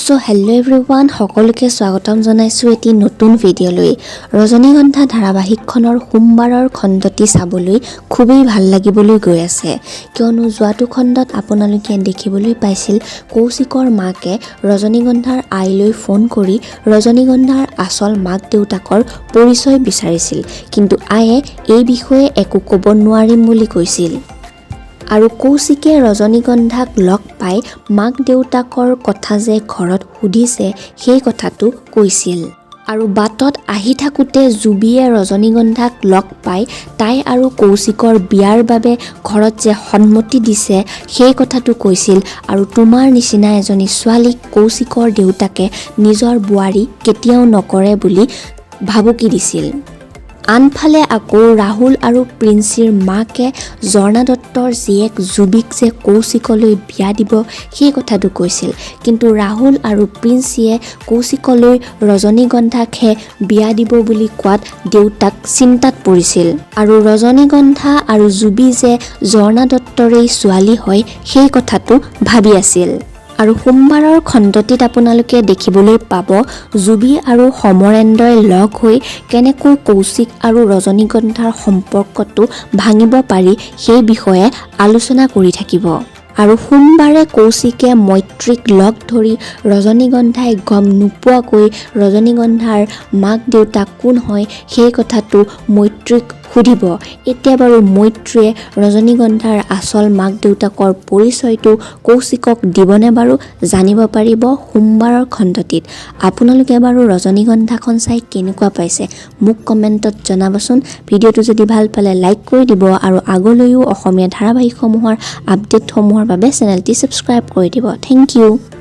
চ' hello' everyone, সকলোকে স্বাগতম জনাইছোঁ এটি নতুন ভিডিঅ'লৈ। ৰজনীগন্ধা ধাৰাবাহিকখনৰ সোমবাৰৰ খণ্ডটি চাবলৈ খুবেই ভাল লাগিবলৈ গৈ আছে, কিয়নো যোৱাটো খণ্ডত আপোনালোকে দেখিবলৈ পাইছিল কৌশিকৰ মাকে ৰজনীগন্ধাৰ আইলৈ ফোন কৰি ৰজনীগন্ধাৰ আচল মাক দেউতাকৰ পৰিচয় বিচাৰিছিল, কিন্তু আয়ে এই বিষয়ে একো ক'ব নোৱাৰিম বুলি কৈছিল। আৰু কৌশিকে ৰজনীগন্ধাক লগ পাই মাক দেউতাকৰ কথা যে ঘৰত সুধিছে, সেই কথাটো কৈছিল। আৰু বাটত আহি থাকোঁতে জুবিয়ে ৰজনীগন্ধাক লগ পাই তাই আৰু কৌশিকৰ বিয়াৰ বাবে ঘৰত যে সন্মতি দিছে, সেই কথাটো কৈছিল। আৰু তোমাৰ নিচিনা এজনী ছোৱালীক কৌশিকৰ দেউতাকে নিজৰ বোৱাৰী কেতিয়াও নকৰে বুলি ভাবুকি দিছিল। আনফালে আকৌ ৰাহুল আৰু প্ৰিন্সিৰ মাকে ঝৰ্ণা দত্তৰ জীয়েক জুবিক যে কৌশিকলৈ বিয়া দিব, সেই কথাটো কৈছিল। কিন্তু ৰাহুল আৰু প্ৰিন্সিয়ে কৌশিকলৈ ৰজনীগন্ধাকহে বিয়া দিব বুলি কোৱাত দেউতাক চিন্তাত পৰিছিল আৰু ৰজনীগন্ধা আৰু জুবি যে ঝৰ্ণা দত্তৰেই ছোৱালী হয়, সেই কথাটো ভাবি আছিল। আৰু সোমবাৰৰ খণ্ডটিত আপোনালোকে দেখিবলৈ পাব জুবি আৰু সমৰেন্দ্ৰই লগ হৈ কেনেকৈ কৌশিক আৰু ৰজনীগন্ধাৰ সম্পৰ্কটো ভাঙিব পাৰি, সেই বিষয়ে আলোচনা কৰি থাকিব। আৰু সোমবাৰে কৌশিকে মৈত্ৰীক লগ ধৰি ৰজনীগন্ধাই গম নোপোৱাকৈ ৰজনীগন্ধাৰ মাক দেউতাক কোন হয়, সেই কথাটো মৈত্ৰীক সুধিব। এতিয়া বাৰু মৈত্ৰীয়ে ৰজনীগন্ধাৰ আচল মাক দেউতাকৰ পৰিচয়টো কৌশিকক দিবনে বাৰু, জানিব পাৰিব সোমবাৰৰ খণ্ডটিত। আপোনালোকে বাৰু ৰজনীগন্ধাখন চাই কেনেকুৱা পাইছে, মোক কমেণ্টত জনাবচোন। ভিডিঅ'টো যদি ভাল পালে লাইক কৰি দিব আৰু আগলৈও অসমীয়া ধাৰাবাহিকসমূহৰ আপডেটসমূহৰ বাবে চেনেলটি ছাবস্ক্ৰাইব কৰি দিব। Thank U.